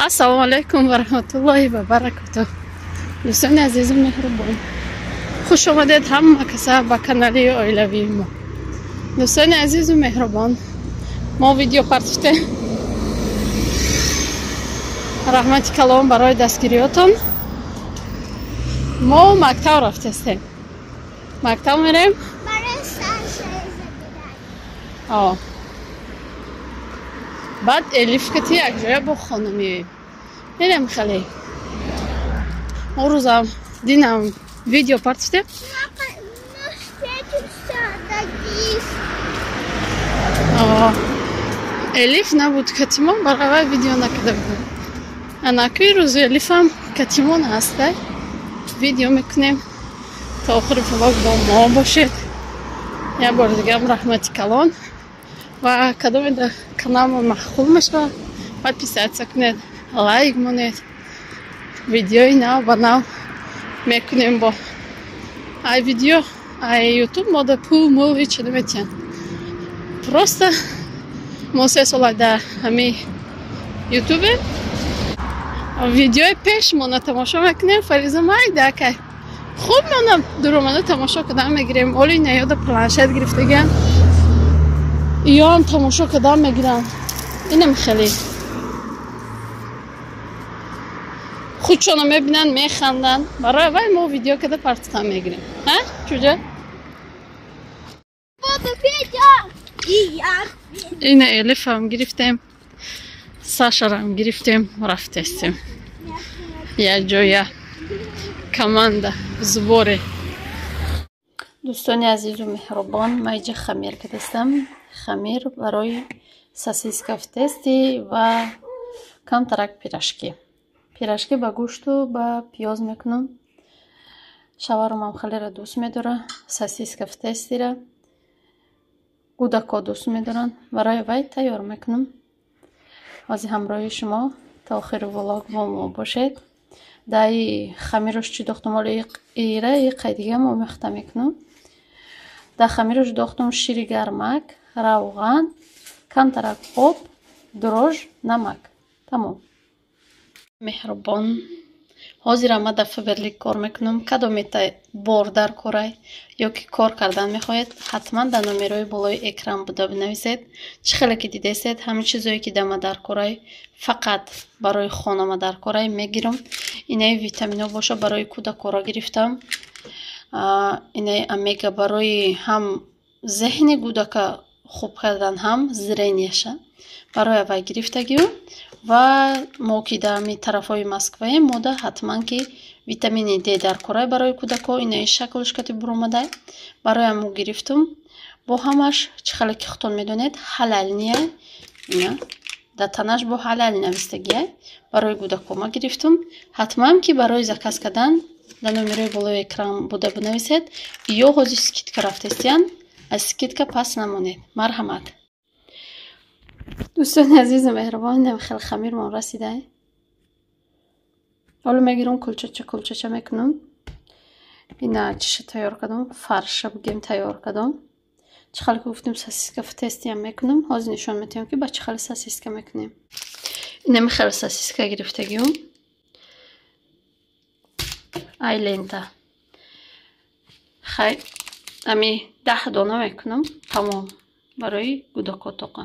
Ассалому алайкум ва раҳматуллоҳи ва баракатуҳ. Дӯстони азизу меҳрубон, хуш омадед ҳама каса ба канали оилавии мо. Дӯстони азизу меҳрубон, мо видео партофтем. Раҳмати калом барои дастгириётон. Мо мактаб рафтастем. Мактаб мерем. Баъд Элиф кати якҷоя бо хона меоем. Мерем хеле. Мо рӯзам динам видео партофтем. Элиф набуд катимо, баравай видео накарда будем. Анакуи рӯзи Элифам катимон ҳастай. Видео мекунем. То охири влог бо мо бошед. Як бори дигаам раҳмати калон. Ва кадоме дар каналмон маъқул мешавад, подписаться кунед, лайк монед. Видеои нав ба нав мекунем бо ай видео, ай ютуб мода пул мул ҳеч наметиҳанд. Просто мо 3 сола дар ҳамин ютубе видеои пеш мона тамошо мекунем. Фариза майда акай хуб мона дуромада тамошо кардан мегирем. Оли наёда планшет гирифтагиам, иёам тамошо кардан мегирам. Инам хеле худшона мебинанд, механданд. Барои вай мо видео карда партофтан мегирем. Ҳа чуҷа? Ина Элифам гирифтем, Сашарам гирифтем, рафтестем. Якҷоя команда сборе. Дӯстони азизу меҳрубон, ман иҷа хамир кардастам. Хамир барои сосиска в тесте ва камтарак пирожки. Пирожки ба гӯшту ба пиёз мекунам. Шаварумам хелеро дӯст медора. Сосиска в тестира кӯдакҳо дӯст медоранд. Барои вай тайёр мекунам. Ҳозир ҳамроҳи шумо то охири влог бо мо бошед. Даи хамирош чӣ дохтам, оли ира иқай дига омехта мекунам. Дар хамирош дохтам шири гармак, равған, камтарак об, дрож, намак. Тамом. Меҳрубон, ҳозир ама дар Фаберлик кор мекунам. Кадомета бор дар корай ё ки кор кардан мехоҳед, ҳатман дар номерои болои экран буда бинависед. Чӣ хеле ки дидесед, ҳамин чизое ки дама дар корай, фақат барои хонама дар корай мегирам. Инаи витамино боша барои кӯдакора гирифтам. Инаи омега барои ҳам зеҳни кӯдака хуб кардан, ҳам зренияша барои аввай гирифтагиам. Ва мо ки дар ҳамин тарафҳои Москваем, мода ҳатман ки витамини Д дар корай барои кӯдакҳо. Инаи шаклш кати буромадай, барои ҳаму гирифтум. Бо ҳамаш чӣ хеле ки худтон медонед, ҳалалния. Ина дар танаш бо ҳалал навистагия. Барои кӯдакҳо ма гирифтум. Ҳатман ки барои заказ кардан дар номерои болои экран буда бинависед. Ё ҳозир скидка рафтестиян, аз скидка пас намонед. Марҳамат. Дӯстони азизу меҳрубон, инам хеле хамирмон расидай. Ҳоло мегирам кулчача кулчача мекунам. Ина чиша тайёр кардам, фарша бигем тайёр кардам. Чӣ хеле ки гуфтем, сосиска в тестиам мекунам. Ҳозир нишон метиҳам ки ба чӣ хеле сосиска мекунем. Инами хеле сосиска гирифтагиам. Ай лента. Хай, ами 10 дона мекунам. Тамом. Барои кӯдакҳо тоқа.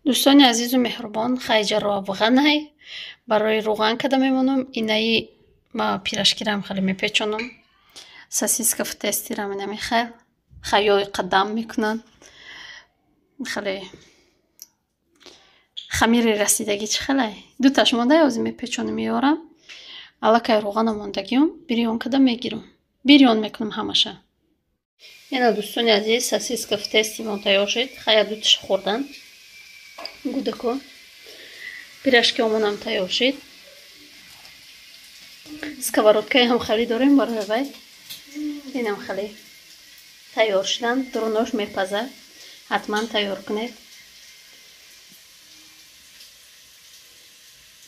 Дӯстони азизу меҳрубон, хайҷа равғанай барои рӯған када мемонам. Инаи ма пирожкирам хеле мепечонам. Сосиска в тестирам инами хел хаёи қадам мекунанд. Хеле хамири расидагӣ чӣ хелай? Дуташ мондай, ҳозир мепечонам меорам. Аллакай рӯғана мондагиам, бирён када мегирам. Бирён мекунам ҳамаша. Ина дӯстони азиз, сосиска в тестимон тайёр шуд. Хая дуташ хӯрдан. Гудако пирожки омонам тайёр шуд. Сковородкаи ҳам хеле дорем барои вай. Инам хеле тайёр шудан. Дурунош мепазад. Ҳатман тайёр кунед.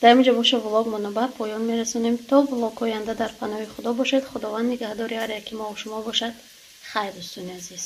Дар инҷо боша влогмонро ба поён мерасонем. То влог оянда дар паноҳи Худо бошед. Худованд нигаҳдори ҳар яки мо шумо бошад. Хайр дӯстони азиз.